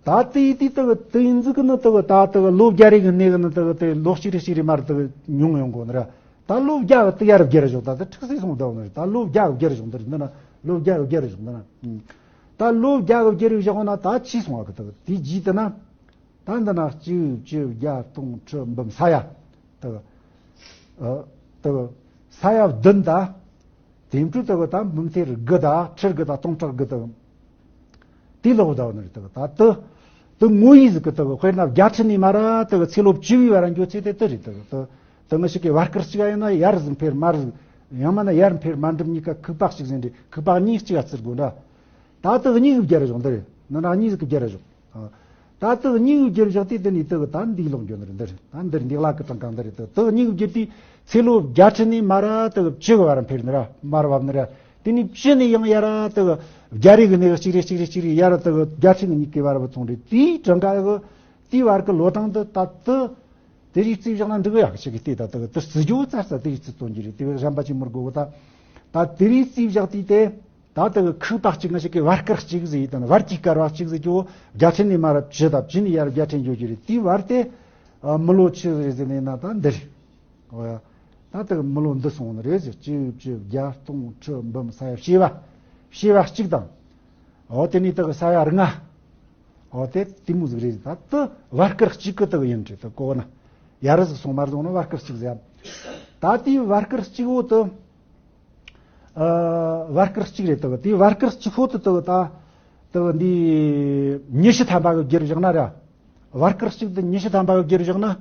ད་དེ་ཡི་དེ་དག་དེ་ཡིན་ཟིག་གི་ནི་དག་ད་དག་ལོ་བརྒྱ་རེ་གི་གནས་གི་ནི་དག་དེ་ལོ་གཅིག་རེ་གཅིག་རེ་མར་དག་ཉུང་ཡོང་གོ་ནི་ར། ད་ལོ་བརྒྱ་གི་དེ་ཡར་བརྒྱ་ར་ཞོག་ད་དེ་ཁྲིག་སེ་སོང་བསྡད་ནི་རེད། ད་ལོ་བརྒྱ་གི་བརྒྱ་ར་ཞོག་འདི་རེད། འདི་ན་ལོ་བརྒྱ་གི་བརྒྱ་ར་ཞོག་འདི་ན། ད་ལོ་བརྒྱ་གི་བརྒྱ་ར་ཞོག་ན་ད་ཅི་སོང་བ་གི་དག་དེ་རྗེས་དེ་ན། ད་འདི་ན་གཅིག་བཅུ་བརྒྱ་སྟོང་ཁྲི་འབུམ་ས་ཡ། དག་ཨ་དག་ས་ཡ་བདུན་ད། དེ་འཕྲོ་དག་ད་འབུམ་ཐེར་དགུ་ད་ཁྲི་དགུ་ད་སྟོང་ཕྲག་དགུ་དག་དེ་ལོག་བསྡད་ནི་རེད། དག་ད་དུ་དུ་ངོ་ཡི་ཟིག་གི་དག་དཔེར་ན་བརྒྱད་ཁྲི་ནས་མར་དག་ཚེ་ལོ་བཅུ་བའི་བར་འགྱོ་ཚེ་དེ་དུ་རེད། དག་དུ་དུ་ང་ཞིག་གི་བར་སྐར་གཅིག་ཡིན་ན་ཡར་ཟིག་འཕེར་མར་ཟིག་ཡང་མིན་ན་ཡར་འཕེར་མར་འགྲིབ་གཉིས་ཀ་ཁུག་པ་གཅིག་ཟིན་རེད། ཁུག་པ་གཉིས་གཅིག་ག་བརྩི་དགོས་འདྲ། ད་དུ་གཉིས་གི་བརྒྱ་ར་ཞོག་འདི་རེད། ནི་ན་གཉིས་ཟིག་གི་བརྒྱ་ར་ཞོག་ད་དག་གཉིས་ཀྱི་བརྒྱ་ར་བཞག་དུས་དེ་ནས་དག་ད་འདི་ལོག་འགྱོ་ནི་རེད། འདི་རེད། ད་འདིར་འདི་ལ་གི་གྲངས་ཀ་འདི་རེད། དག་དག་གཉིས་ཀྱི་བརྒྱ་དུས་ཚེ་ལོ་བརྒྱད་ཁྲི་ནས་མར་དག་བཅུ་གི་བར་འཕེལ་ནི་ར་མར་བབས་ནི་ར། དེ་ནས་བཅུ་ནས་ཡང་ཡར་དག་བརྒྱ་རེ་གི་ནས་གཅིག་རེ་གཅིག་རེ་གཅིག་རེ་ཡར་དག་བརྒྱད་ཁྲི་ནས་གཉིས་ཀྱི་བར་བུད་སོང་རེད། དེའི་གྲངས་ཀ་གི་དེའི་བར་གི་ལོ་གྲངས་འདི་ད་དུ་དེ་རིགས་རྩིས་བཞག་ན་འགྲིག་གི་ཡག་ཞིག་གི་དེ་ད་དག་དུ་རྩི་རྒྱུ་ཙར་ཙ་དེ་རིགས་རྩིས་གཏོང་རྒྱུ་རེད། དེ་བས་གཞན་པ་ཅིག་མི་དགོས་གི། ད་ད་དེ་རིགས་རྩིས་བཞག་དུས་དེ། ད་ལྟ་གི་ཁུག་པ་གཅིག་ང་ཞིག་གི་བར་སྐར་གཅིག་ཟེར་ཡི་དང་བར་གྱི་སྐར་བ་གཅིག་ཟེར་གྱི་འོ་བརྒྱ་ཁྲི་ནས་མར་བཅུ་དང་བཅུ་ནས་ཡར་བརྒྱ་ཁྲི་འགྱོ་རྒྱུ་རེད། དེའི་བར་དེ་ཨ་མི་ལོ་ཆི་ཟིག་རེད་ཟེར་ནས་ན་ད་འདིར་འོ་ཡ། ད་ལྟ་གི་མི་ལོ་འདི་སོང་ནི་རེད་ཟེར། གཅིག་བཅུ་བརྒྱ་སྟོང་ཁྲི་འབུམ་ས་ཡ་བྱེ་བ་བྱེ་བ་གཅིག་དང་འོ་དེ་ནས་ད་གི་ས་ཡ་ལྔ་འོ་དེ་དེ་མོ་ཟིག་རེད་ཟེར། ད་ལྟ་བར་སྐར་གཅིག་གི་ད་གི་ཡིན་རེད། ད་གོ་ན་ཡར་ཟིག་སོང་མར་སོང་ན་བར་སྐར་གཅིག་ཟེར། ད་དེའི་བར་སྐར་གཅིག་འོ་ད། ཨ་བར་སྐར་གཅིག་རེད་དོ། དེའི་བར་སྐར་གཅིག་ཧོ་དུ་དོ་ད་དོ་འདི་ཉི་ཤུ་ཐམ་པ་གི་བསྒྱུར་བཞག་ན་ར། བར་སྐར་གཅིག་དེ་ཉི་ཤུ་ཐམ་པ་གི་བསྒྱུར་བཞག་ན།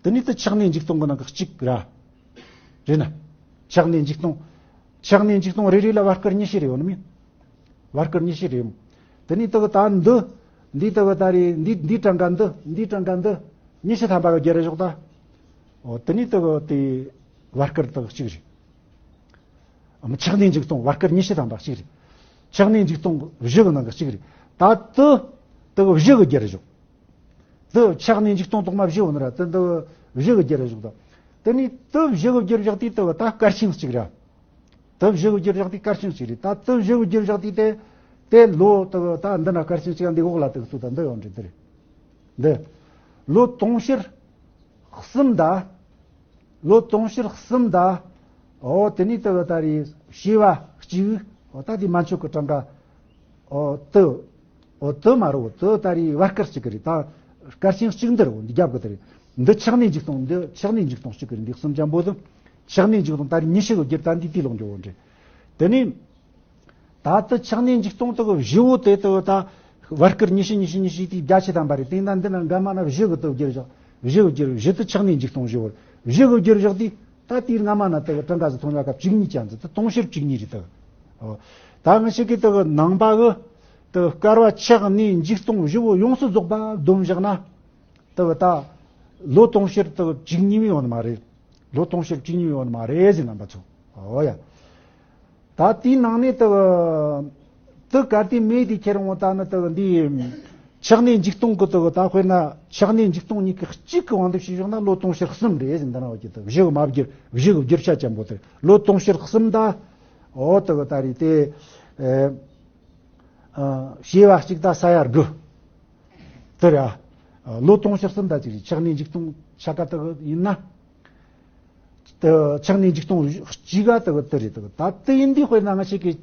དེ་ནི་དེ་ཆགས་གནས་འཇིག་སྟོང་གི་ནང་གི་གཅིག་ར། རེད་ན། ཆགས་གནས་འཇིག་སྟོང་། ཆགས་གནས་འཇིག་སྟོང་རེ་རེ་ལ་བར་སྐར་ཉི་ཤུ་རེ་ཡོད་ནི་མིན། བར་སྐར་ཉི་ཤུ་རེ་ཡོད། དེ་ནི་དེ་གི་ད་འདི། འདི་དེ་གི་ད་རེ་འདི་འདི་གྲངས་ཀ་འདི་འདི་གྲངས་ཀ་འདི་ཉི་ཤུ་ཐམ་པ་གི་བསྒྱུར་བཞག་ད། འོ་དེ་ནི་དེ་གི་དེ་བར་སྐར་དེ་གི་གཅིག་རེད། ཆགས་གནས་འཇིག་སྟོང་བར་སྐར་ཉི་ཤུ་ཐམ་པ་གཅིག་རེད། ཆགས་གནས་འཇིག་སྟོང་བཞི་གི་ནང་གི་གཅིག་རེད། ད་དུ་དུ་བཞི་གི་རྒྱུ་རེ་བཞག་དུ་ཆགས་གནས་འཇིག་སྟོང་ཐོག་མ་བཞི་ཡོད་ནི་ར། དུ་དུ་བཞི་གི་རྒྱུ་རེ་བཞག་དང་། དེ་ནས་དུ་བཞི་གི་རྒྱུ་རེ་བཞག་དུས་དུ་ད་སྐར་ཆེན་གཅིག་ར། དུ་བཞི་གི་རྒྱུ་རེ་བཞག་དུས་སྐར་ཆེན་གཅིག་རེད། ད་དུ་བཞི་གི་རྒྱུ་རེ་བཞག་དུས་དེ། དེ་ལོ་དག་ད་འདི་ན་སྐར་ཆེན་གཅིག་འདི་འོག་ལ་དག་ཚུད་ད་འདི་ཡོང་འདྲི་འདི་རེད། འདི་ལོ་དུང་ཕྱུར་གསུམ་ད། ལོ་དུང་ཕྱུར་གསུམ་ད། ཨོ་དེ་ནས་དག་ད་རེད་བྱེ་བ་གཅིག་ཨོ་ད་དེ་མན་ཆོད་ཀྱི་གྲངས་ཀ་ཨོ་དུ། ཨོ་དུ་མ་རུ་དུ་ད་རེད་བར་སྐར་གཅིག་གི་རེད་ད། སྐར་ཆེན་གཅིག་འདི་རུ་འདི་རྒྱབ་གི་དེ་རེད། འདི་ཆགས་གནས་འཇིག་སྟོང་འདི་ཆགས་གནས་འཇིག་སྟོང་གཅིག་གི་རེད། འདི་གསུམ་ཅན་པོ་དུ་ཆགས་གནས་འཇིག་སྟོང་ད་རེད་ཉི་ཤུ་གི་རྒྱུར་ད་འདི་དེ་ལོག་འགྱོ་འོ་འདྲི། དེ་ནས། ད་ལྟ་ཆགས་གནས་འཇིག་སྟོང་དག་བཞི་བོ་དེ་དག་ད་བར་སྐར་ཉི་ཤུ་ཉི་ཤུ་ཉི་ཤུ་དེའི་བརྒྱ་ཆ་དམ་པ་རེད། དེ་ན་འདི་ན་འགའ་མ་ན་བཞི་གི་དག་བསྒྱུར་བཞག་བཞི་གི་བསྒྱུར་བཞི་དུ་ཆགས་གནས་འཇིག་སྟོང་བཞི་བོར་བཞི་གི་བསྒྱུར་བཞག་དེ་ད་དེའི་སྔ་མ་ན་དག་གྲངས་ཀ་ཟིག་མཐོང་ཡ་སྐབས་བཅུ་གཉིས་ཅན་ཟིག་ད་དུང་ཕྱུར་བཅུ་གཉིས་རེད་དག་ཨོ། ད་ང་ཞིག་གིས་དག་ནང་པ་གི་དག་བསྐལ་བ་ཆགས་གནས་འཇིག་སྟོང་བཞི་བོ་ཡོངས་སུ་རྫོགས་པ་བསྡོམས་བཞག་ན་དག་ད་ལོ་དུང་ཕྱུར་དག་བཅུ་གཉིས་མི་ཡོང་ནི་མ་རེད། ལོ་དུང་ཕྱུར་བཅུ་གཉིས་ཡོད་ནི་མ་རེད་ཟེར་རྣམ་པ་ཚོ། ཨོ་ཡ། ད་དེའི་ནང་ནས་དུ་དུ་གལ་ཏེ་མེད་དེ་ཁྱེར་འོང་ད་ནི་དུ་འདི་ཆགས་གནས་འཇིག་སྟོང་གི་དུ་ད་དཔེར་ན་ཆགས་གནས་འཇིག་སྟོང་གཉིས་ཀྱི་གཅིག་གི་དབང་དུ་བྱས་བཞག་ན་ལོ་དུང་ཕྱུར་གསུམ་རེད་ཟེར། འདི་ན་བ་ཀྱི་དུ་བཞི་གི་མ་བསྒྱུར་བཞི་གི་བསྒྱུར་བྱ་ཅན་པོ་དུ་ལོ་དུང་ཕྱུར་གསུམ་ད། ཨོ་དུ་ད་རེད་དེ། ཨེ། ཨ། བྱེ་བ་གཅིག་དང་ས་ཡ་དགུ། དེ་རེད་ཨ། ལོ་དུང་ཕྱུར་གསུམ་དང་གཅིག་རེད། ཆགས་གནས་འཇིག་སྟོང་ཆ་ག་དག་ཡིན་ན། དེ་ཆགས་གནས་འཇིག་སྟོང་གཅིག་ག་དག་དེ་རེད་དག་ད་དེ་ཡིན་དུས་དཔེར་ན་ང་ཞིག་གིས་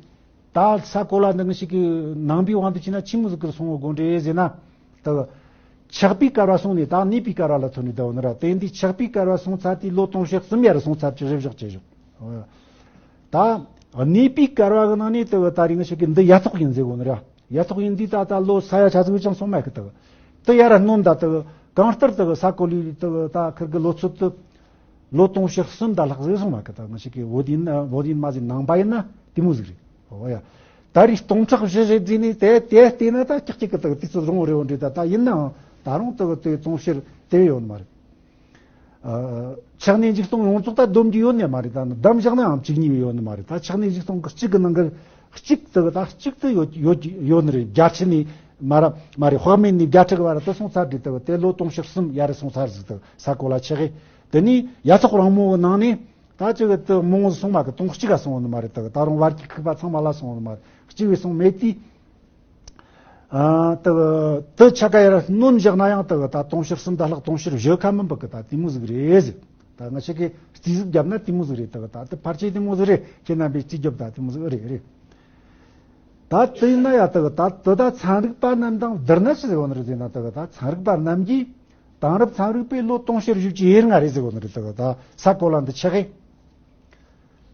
ད་ས་གོ་ལ་འདི་ང་ཞིག་གི་ནང་པའི་དབང་དུ་བྱས་ན་ཆི་མོ་ཟིག་གི་སོང་བ་དགོས་འདྲེ་ཟེར་ན། དག་ཆགས་པའི་བསྐལ་བ་སོང་ནས་ད་གནས་པའི་བསྐལ་བ་ལ་ཐོན་ནས་བསྡད་ཡོད་ནི་ར། དེ་ཡིན་དུས་ཆགས་པའི་བསྐལ་བ་སོང་ཚར་དུས་ལོ་དུང་ཕྱུར་གསུམ་ཡར་སོང་ཚར་གྱི་རེ་བཞག་བྱེད་བཞག་ད་གནས་པའི་བསྐལ་བ་གི་ནང་ནས་དེ་གི་ད་རིང་ཞིག་གི་འདི་ཡ་ཐོག་ཡིན་ཟེར་གོ་ནི་ར། ཡ་ཐོག་ཡིན་དུས་ད་ད་ལོ་ས་ཡ་ཆ་ཟིག་ཅང་སོང་མེད་གི་དེ་གི། དེ་ཡར་སྣོན་ད་དེ་གི་གང་ལྟར་དེ་གི་ས་གོ་ལའི་དེ་གི་ད་ཁིར་གི་ལོ་ཚོད་དེ་ལོ་དུང་ཕྱུར་གསུམ་ད་ལྷག་ཟིག་སོང་མེད་གི། ད་ང་ཞིག་གི་བོད་ཡིན་ན་བོད་ཡིན་མ་ཟིག་ནང་པ་ཡིན་ན་དེ་མོ་ཟིག་རེད། འོ་ཡ། ད་རེས་སྟོང་ཕྲག་བཞི་རེད་ཟེར་ནས་དེ་དེ་བལྟས་ན་ད་ཀྱག་ཀྱག་གི་དེ་གི་དུས་ཚོད་རིང་བོ་རེད་འོ་འདྲ། ད་ད་ཡིན་ནའང་ད་རུང་དེ་གི་དེ་དུང་ཕྱུར་དེ་ཡོད་ནི་མ་རེད། ཨ། ཆགས་གནས་འཇིག་སྟོང་ཡོངས་རྫོགས་ད་སྡོམ་རྒྱུ་ཡོད་ནི་མ་རེད། ད་ནི་བསྡམས་བཞག་ནའང་བཅུ་གཉིས་ཡོད་ནི་མ་རེད། ད་ཆགས་གནས་འཇིག་སྟོང་གི་གཅིག་གི་ནང་གི་གཅིག་དེ་གི་ད་གཅིག་དེ་ཡོད་ཡོད་ཡོད་ནི་རེད། བརྒྱད་ཁྲི་ནས་མ་ར་མ་རེད། དཔག་མེད་ནས་བརྒྱད་ཁྲི་གི་བར་དུ་སོང་ཚར་དུས་དེ་གི་དེ་ལོ་དུང་ཕྱུར་གསུམ་ཡར་སོང་ཚར་ཟིག་དེ་གི་ས་གོ་ལ་ཆགས་གི། དེ་ནས་ཡ་ཐོག་རིང་མོ་གི་ནང་ནས་ད་ཅི་གི་དེ་མང་བོ་སོང་མ་གི། དུང་གཅིག་ག་སོང་ནི་མ་རེད། དེ་གི་ད་རུང་བར་གྱི་ཁུག་པ་ཚང་མ་ལ་སོང་ནི་མ་རེད། གཅིག་བས་སོང་མེད་དུས། ཨ། དེ་གི་དེ་ཆ་ག་ཡར་སྣོན་བཞག་ན་ཡང་དེ་གི་ད་དུང་ཕྱུར་གསུམ་ད་ལྷག་དུང་ཕྱུར་བཞི་ཁ་མིན་པ་གི་ད་དེ་མོ་ཟིག་རེད་ཟེར། ད་ང་ཞིག་གིས་རྩིས་ཟིག་བརྒྱབ་ན་དེ་མོ་ཟིག་རེད། དེ་གི་ད་དེ་ཕལ་ཆེར་དེ་མོ་ཟིག་རེད། ཁྱེད་རྣམ་པས་རྩིས་བརྒྱབ་ད་དེ་མོ་ཟིག་རེད་རེད། ད་དེ་ཡིན་ན་ཡ་དེ་གི་ད་དེ་ད་ཚན་རིག་པ་རྣམས་དང་བསྡུར་ན་ཅི་ཟེར་བ་ནི་རེད་ཟེར་ན། དེ་གི་ད་ཚན་རིག་པ་རྣམས་ཀྱིས་དེང་རབས་ཚན་རིག་པས་ལོ་དུང་ཕྱུར་བཞི་བཅུ་ཞེ་ལྔ་རེད་ཟེར་གོ་ནི་རེད། དེ་གི་ད་ས་གོ་ལ་འདི་ཆགས་གི།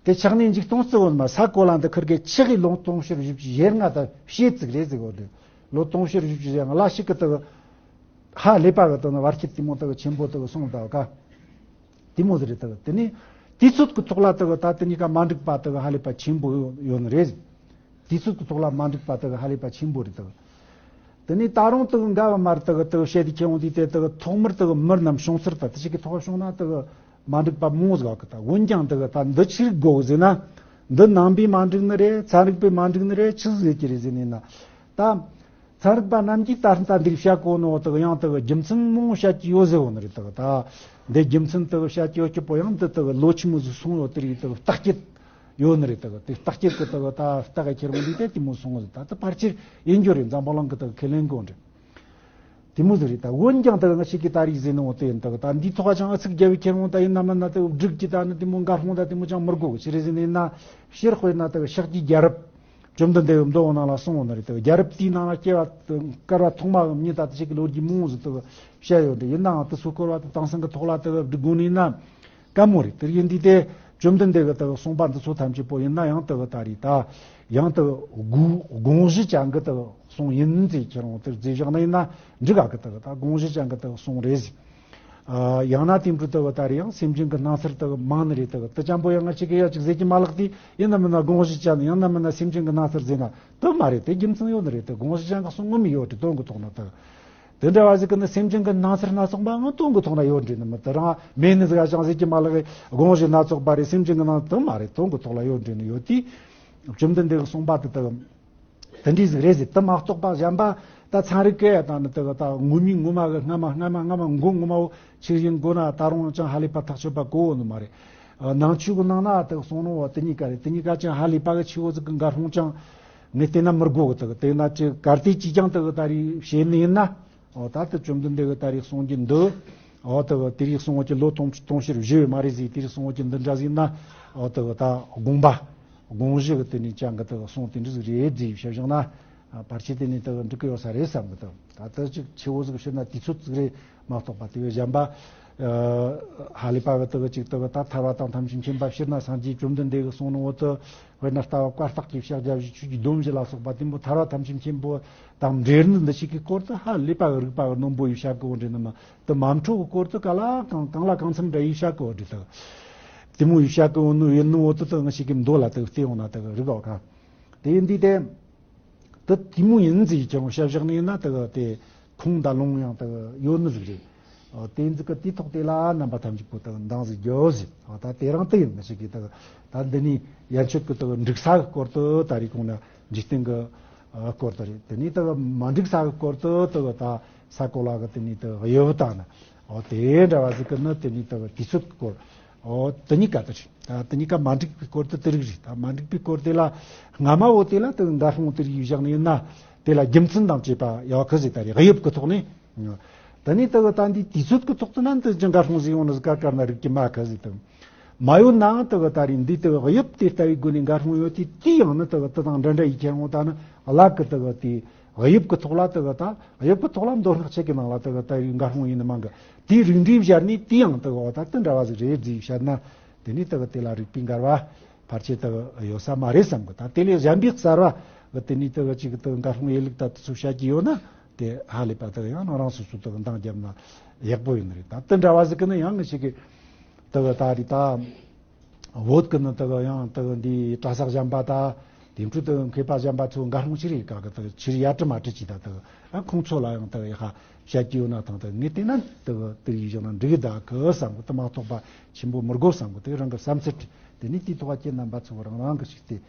དེ་ཆགས་གནས་འཇིག་སྟོང་རྩི་བོ་ནི་མ་ས་གོ་ལ་འདི་ཁིར་གི་ཆགས་གི་ལོ་དུང་ཕྱུར་བཞི་བཅུ་ཞེ་ལྔ་ད་ཕྱེད་ཙིག་རེད་ཟེར་གོ་ནི། ལོ་དུང་ཕྱུར་བཞི་བཅུ་ཞེ་ལྔ་ལ་ཞིག་གི་དེ་གི་ཧ་ལས་པ་གི་དེ་ནི་བར་ཁྱད་དེ་མོ་དེ་གི་ཆེན་པོ་དེ་གི་སོང་ད་ག་དེ་མོ་ཟིག་རེད། དེ་གི་དེ་ནི་དུས་ཚོད་གི་ཐོག་ལ་དེ་གི་ད་དེ་གཉིས་ཀ་མ་འགྲིག་པ་དེ་གི་ཧ་ལས་པ་ཆེན་པོ་ཡོད་ནི་རེད། དུས་ཚོད་ཀྱི་ཐོག་ལ་མ་འགྲིག་པ་དག་ཧ་ལས་པ་ཆེན་པོ་རེད་དག་དེ་ནས་ད་རུང་དག་འགལ་བ་མ་རེད་དག་དག་བཤད་དེ་ཁྱེད་འོང་དུས་དེ་དག་ཐོག་མར་དག་མི་རྣམས་བྱུང་ཚུལ་དང་དེ་ཞིག་གི་ཐོག་བྱུང་ན་དག་མ་འགྲིག་པ་མང་བོ་ཟིག་གི། ད་འོན་ཀྱང་དག་ད་འདི་ཆི་རིགས་དགོས་ཟེར་ན། འདི་ནང་པས་མ་འགྲིག་ནི་རེད། ཚན་རིག་པས་མ་འགྲིག་ནི་རེད། ཆི་ཟིག་ཟེར་གྱི་རེད་ཟེར་ནས་ན། ད་ཚན་རིག་པ་རྣམས་ཀྱིས་ད་ལྟ་འདིར་བཤད་གོ་ནོ་དག་ཡང་དག་རྒྱུ་མཚན་མང་བོ་བཤད་ཀྱི་ཡོད་ཟེར་བོ་ནི་རེད་དག་ད་འདི་རྒྱུ་མཚན་དག་བཤད་ཀྱི་ཡོད་ཀྱི་པོ་ཡང་འདི་དག་ལོ་ཆི་མོ་ཟིག་སོང་ཡོད་དེ་རིགས་དག་བརྟག་དཔྱད། ཡོད་ནི་རེད། ད་གི་དེ་བརྟག་དཔྱད་གི་ད་གི་ད་ལྟ་གི་ཁྱེར་འོང་དུས་དེ་དེ་མོ་སོང་བ་ཟིག་ད་ལྟ་ཕལ་ཆེར་ཡིན་རྒྱུ་རེད། འཛམ་བུ་གླིང་གི་ད་གི་ཁས་ལེན་གོ་འདྲ་དེ་མོ་ཟིག་རེད། ད་འོན་ཀྱང་ད་གི་ང་ཞིག་གིས་ད་རིག་ཟིན་ནོ་དེ་ཡིན། ད་གི་ད་འདིའི་ཐོག་ཅང་ཨ་ཚིག་རྒྱབ་བའི་ཁྱེར་འོང་ད་ཡིན་ན་མིན་ན་ད་སྒྲིག་གི་ད་ནི་དེ་མོ་འགའ་ཧོང་ད་དེ་མོ་ཅང་མི་དགོ་གི་ཕྱིར་ཟིན་ཡིན་ན་ཕྱིར་དཔེར་ན་ད་གི་ཤཱཀྱའི་རྒྱལ་རབས་བཅོམ་ལྡན་འདས་མདོ་ནང་ལ་གསུངས་ཡོད་ནི་རེད། ད་གི་རྒྱལ་རབས་དེའི་ནང་ལ་སྐྱེ་བ་བསྐལ་བ་ཐོག་མ་གི་མྱི་ད་ད་ཞིག་གི་ལོ་རྒྱུས་མང་བོ་ཟིག་ད་གི་བཤད་ཡོད་འདྲ། ཡིན་ནའང་དེ་ཚོ་སྐོར་བ་ད་དེང་སང་གི་ཐོག་ལ་ད་གི་སྒྲིག་དགོ་ནི་ཡིན་ན། དཀའ་མོ་རེད། དེར་ཡིན་དུས་དེ་བཅོམ་ལྡན་འདས་ཀྱི་དག་གསུངས་པ་འདི་ཚོ་ཐམས་ཅད་པོ་ཡིན་ན་ཡང་དག་ད་རེད། ད་ཡང་དག་དགོངས་དགོངས་གཞི་ཅན་གྱི་དག་གསུང་ཡིན་ཟེར་ཁྱེར་འོང་དེར་རྫས་བཞག་ན་ཡིན་ན་འགྲིག་ག་གི། དག་ད་དགོངས་གཞི་ཅན་གྱི་དག་གསུང་རེད་ཟེར། ཨ། ཡང་ན་དེ་འཕྲོ་དག་ད་རེད། ཡང་སེམས་ཅན་གྱི་སྣང་ཚུལ་དག་མང་ནི་རེད། དག་དེ་ཅན་པོ་ཡང་ང་ཅིག་གི་ཡ་ཅིག་ཟེར་གྱི་མ་ལག་དེ་ཡིན་ན་མིན་ན་དགོངས་གཞི་ཅན། ཡང་ན་མིན་ན་སེམས་ཅན་གྱི་སྣང་ཚུལ་ཟེར་ན་དེ་མ་རེད། དེ་རྒྱུ་མཚན་ཡོད་ནི་རེད། དེ་དགོངས་གཞི་ཅན་གྱི་གསུང་ངོ་མི་ཡོད་དེ་དོན་གྱི་ཐོག་ན་དག་དེ་འདྲ་བ་ཞིག་གི་ནི་སེམས་ཅན་གྱི་སྣང་ཚུལ་སྣ་ཚོགས་པའང་དོན་གྱི་ཐོག་ན་ཡོད་འདྲེ་ནི་མི་དེ་རང་མེད་ནི་ཟིག་ཅང་ཟེར་གྱི་མ་ལགས། དགོངས་གཞི་སྣ་ཚོགས་པ་རེད། སེམས་ཅན་གྱི་སྣང་དུ་མ་རེད། དོན་གྱི་ཐོག་ལ་ཡོད་འདྲེ་ནི་ཡོད་དེ། བཅོམ་ལྡན་འདས་ཀྱི་གསུངས་པ་དེ་དག་དེ་འདྲའི་ཟིག་རེད་ཟེར། དེ་མ་གཏོགས་པ་གཞན་པ་ད་ཚན་རིག་གི་ཡ་དང་ནི་དེ་ག་ད་ངོ་མའི་ངོ་མ་གི་སྔ་མ་སྔ་མ་སྔ་མ་མགོ་ངོ་མ་བོ་ཆི་ཡིན་དགོས་ན་ད་རུང་ཅང་ཧ་ལས་པ་ཐག་ཆོད་པ་གོ་ནི་མ་རེད། ནང་ཆོས་གི་ནང་ན་དེ་གསུངས་ནོ་བ་དེ་གཉིས་ཀ་རེད། དེ་གཉིས་ཀ་ཅང་ཧ་ལས་པ་གི་ཆེ་བོ་ཟིག་གི་འགའ་ཧྲོང་ཅང་། ངས་བལྟས་ན་མི་དགོས་གི། དེ་གི་དེ་ན་ཅི་གར་དེ་ཅིས་ཀྱང་དེ་གི་ད་རེས་བཤད་ནི་ཡིན་ན། འོ་ད་དེ་བཅོམ་ལྡན་འདས་གི་ད་རེས་གསུང་རྒྱུ་འདི། འོ་དེ་གི་དེ་རིགས་གསུང་བ་ཀྱི་ལོ་དུང་དུང་ཕྱུར་བཞི་ཡོད་མ་རེད་ཟེར། དེ་རིགས་གསུང་བ་ཀྱི་འདི་འདྲ་ཟིག་ན། འོ་དེ་གི་ད་དགོངས་པ་དགོངས་གཞི་གི་དེ་ནས་ཅང་གི་དེ་གི་གསུང་དེ་འདྲ་ཟིག་རེད་ཟེར་བཤད་བཞག་ན། ཕལ་ཆེར་དེ་ནས་དེ་གི་འགྲིག་གི་ཡོད་ས་རེད་བསམ་གི། དེ་ད་དེ་ཅིག་ཆེ་བོ་ཟིག་བཤད་ན་དུས་ཚོད་ཟིག་རེད། མ་གཏོགས་པ་དེ་བས་གཞན་པ། ཨ་ཧ་ལས་པ་གི་དེ་གི་ཅིག་དེ་གི་ད་ཐར་བ་དང་ཐམས་ཅད་མཁྱེན་པ་ཕྱིར་ན་སངས་རྒྱས་བཅོམ་ལྡན་འདས་ཀྱི་གསུང་ནི་འོ་དེ། དཔེར་ན་ལྟ་བ་བཀའ་རྟགས་ཀྱི་ཕྱག་རྒྱ་བཞི་ཆོས་ཀྱི་སྡོམ་བཞི་ལ་སོགས་པ་དེ་མོ་ཐར་བ་ཐམས་ཅད་མཁྱེན་པོ་དང་འབྲེལ་ནི་འདི་ཞིག་གི་སྐོར་དུ་ཧ་ལས་པ་གི་རིགས་པ་གི་རྣོན་པོ་ཡིས་བཤད་གི་འོ་འདྲི་ནི་མ། དེ་མ་འཕྲོ་གི་སྐོར་དུ་ག་ལ་གང་གང་ལ་གང་འཚམ་འདྲ་ཡིས་བཤད་གི་འོ་འདྲི་དེ། དེ་མོ་ཡིས་བཤད་གི་འོ་ནི་ཡིན་ནི་འོ་དེ་དེ་ང་ཞིག་གི་མདོ་ལ་དེ་བལྟས་འོང་ན་དེ་གི་རིགས་འོ་ག། དེ་ཡིན་དུས་དེ། དེ་དེ་མོ་ཡིན་ཟེར་ཀྱང་བཤད་བཞག་ནས་ན་དེ་གི་དེ་ཁུངས་དང་ལུང་ཡང་དེ་གི་ཡོད་ནི་ཟིག་རེད། ཨོ་དེ་ཟིག་གི་དེའི་ཐོག་དེ་ལ་རྣམ་པ་ཐམས་ཅད་པོ་དེ་གི་འདང་ཟིག་རྒྱོ་ཟིག། ཨོ་ད་དེ་རང་དེ་ཡིན་ནི་ཞིག་གི་དེ་གི་ད་འདི་ནི་ཡན་ཆོད་ཀྱི་དེ་གི་འགྲིག་ས་གི་སྐོར་དུ་ད་རེས་གོང་ན་འཇིག་རྟེན་གི་ཨ་སྐོར་དུ་རེད། དེ་ནི་དེ་གི་མ་འགྲིག་ས་གི་སྐོར་དུ་དེ་གི་ད་ས་གོ་ལ་གི་དེ་ནི་དེ་གི་དབྱིབས་དང་ན། ཨོ་དེ་འདྲ་བ་ཟིག་གི་ནི་དེ་ནི་དེ་གི་དུས་ཚོད་ཀྱི་སྐོར། ཨོ་དེ་གཉིས་ཀ་དེ་རེད། ད་དེ་གཉིས་ཀ་མ་འགྲིག་པའི་སྐོར་དུ་དེ་རིགས་རེད། ད་མ་འགྲིག་པའི་སྐོར་དེ་ལ་སྔ་མ་བོ་དེ་ལ་དེ་གི་འགའ་ཧྲུང་དེ་རིགས་བཞག་ནས་ཡིན་ན། དེ་ལ་རྒྱུ་མཚན་དང་བཅས་པ་ཡོད་གི་ཟེར། ད་རེས་དབྱིབས་ཀྱི་ཐོག་ནས། དེ་ནས་དེ་གི་ད་འདི་དུས་ཚོད་ཀྱི་ཐོག་ཏུ་ན་འདི་ཅི་འགའ་ཧྲུང་ཟིག་ཡོང་ནི་ཟིག་ག་གར་ན་རིགས་ཀྱི་མ་གི་ཟིག་དང་། མ་ཡོད་ནའང་དེ་གི་ད་རེས་འདི་དེ་གི་དབྱིབས་དེ་ལྟ་བུའི་སྒོ་ནས་འགའ་ཧྲུང་ཡོད་དེ། དེ་ཡང་ནི་དེ་གི་དེ་དང་འདྲ་འདྲ་ཡིས་ཁྱེར་འོང་། ད་ནི་ལ་གི་དེ་གི་དེ་དབྱིབས་ཀྱི་ཐོག་ལ་དེ་གི་ད་དབྱིབས་ཀྱི་ཐོག་ལ་མདོ་སྔགས་ཆོས་ཀྱི་ནང་ལ་དེ་གི་ལྟ་བུའི་འགའ་ཧྲུང་ཡིན་ནི་མང་གི། དེའི་རིགས་འགྲེ་སྦྱར་ནས་དེ་ཡང་དེ་གི་འོ་ད་དེ་འདྲ་བ་ཟིག་རེད་ཟེར་བཤད་ན། དེ་ནས་དེ་གི་དེ་ལ་རིགས་པའི་འགལ་བ་ཕལ་ཆེར་དེ་གི་ཡོད་ས་མ་རེད་བསམ་གི། ད་དེ་ལས་གཞན་པའི་གསར་བ་གི་དེ་ནས་དེ་གི་ཅིག་དེ་གི་འགའ་ཧྲུང་ཡེ་ལུགས་ད་དེ་ཚོ་བཤད་ཀྱི་ཡོད་ན། དེ་ཧ་ལས་པ་དེ་གི་ཡང་རང་རང་སོ་སོ་དེ་གི་འདང་བརྒྱབ་ན་ཡག་པོ་ཡིན་ནི་རེད། ད་དེ་འདྲ་བ་ཟིག་གི་ནི་ཡང་ངི་ཞིག་གི་དེ་གི་ད་རེད་ད། བོད་ཀྱི་ནི་དེ་གི་ཡང་དེ་གི་འདི་གྲྭ་ས་གཞན་པ་ད་དེ་འཕྲོ་དེ་གི་མཁས་པ་གཞན་པ་ཚོ་འགའ་ཧྲུང་ཕྱིར་ཡི་ག་གི་དེ་གི་ཕྱིར་ཡ་དྲི་མ་དྲི་ཅི་ད། དེ་གི་ཨ་ཁོང་ཚོ་ལ་ཡང་དེ་གི་ཡ་ཧ་བཤད་ཀྱི་ཡོད་ན་ཐང་། དེ་གི་ངས་བལྟས་ན་དེ་གི་དེ་གི་ཡིག་ཆ་ན་འགྲིག་གི་ད་གི་བསམ་གི། དེ་མ་གཏོགས་པ་ཆེན་པོ་མི་དགོས་བསམ་གི། དེ་གི་རང་གི་བསམ་ཚུལ་དེ་ནི་དེའི་ཐོག་ཁྱེད་རྣམ་པ་ཚོ་རང་རང་གི་ཞིག་སྟེ།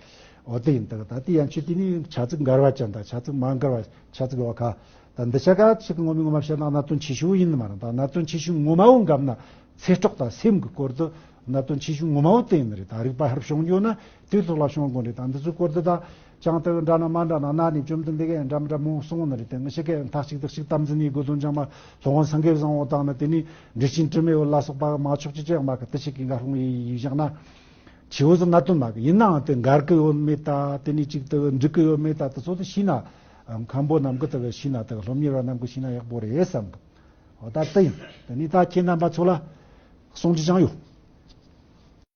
འོ་དེ་ཡིན་ད་གི། ད་དེ་ཡན་ཆོད་དེ་ནི་ཆ་ཚིག་འགལ་བ་ཅན་དང་ཆ་ཚིག་མ་འགལ་བ་ཆ་ཚིག་ཡོད་ག། ད་འདི་ཆ་ག་ཞིག་ངོ་མ་ངོ་མ་བཤད་ན་གནད་དོན་ཆེ་ཤོས་ཡིན་ནི་མ་རེད། ད་གནད་དོན་ཆེ་ཤོས་ངོ་མ་བོ་འགབ་ན་ཚེ་སྲོག་དང་སེམས་ཀྱི་སྐོར་དུ་གནད་དོན་ཆེ་ཤོས་ངོ་མ་བོ་དེ་ཡིན་ནི་རེད། ད་རིགས་པ་ཧར་བྱུང་རྒྱུ་ན་དེའི་ཐོག་ལ་བྱུང་དགོས་རེད། ད་འདི་ཚོའི་སྐོར་དུ་ད་ཅང་དེ་འདྲ་ན་མ་འདྲ་ན་ན་ནི་བཅོམ་ལྡན་འདས་ཀྱིས་འདྲ་མི་འདྲ་མང་གསུངས་ནི་རེད། དེ་ངི་ཞིག་གིས་མཐའ་གཅིག་ཏུ་གཅིག་དམ་འཛིན་ནི་དགོས་དོན་ཅང་མ། སློབ་དཔོན་སེང་གེ་བཟང་བོ་དང་ནི་དེ་ནི་འགྲེལ་ཆེན་དྲི་མེད་བོ་ལ་སོགས་པ་མ་ཆོག་ཅི་ཅི་ཡང་མ་གི། དེ་ཞིག་གི་འགའ་ཧྲུང་ཡིས་བཞག་ན། ཆེ་བོ་ཟིག་གནད་དོན་མ་གི། ཡིན་ནའང་དེ་འགལ་གི་ཡོད་མེད་ད། དེ་ནས་ཅིག་དེ་འགྲིག་གི་ཡོད་མེད་ད། དེ་ཚོ་དེ་ཤེས་ན། མཁན་པོ་རྣམས་ཀྱི་དེ་ཤེས་ན། དེ་སློབ་གཉེར་བ་རྣམས་ཀྱི་ཤེས་ན་ཡག་པོ་རེད་བསམ་གི། འོ་ད་དེ་ཡིན། དེ་ནས་ད་ཁྱེད་རྣམ་པ་ཚོ་ལ་གསུང་རྒྱུ་ཅང་ཡོད།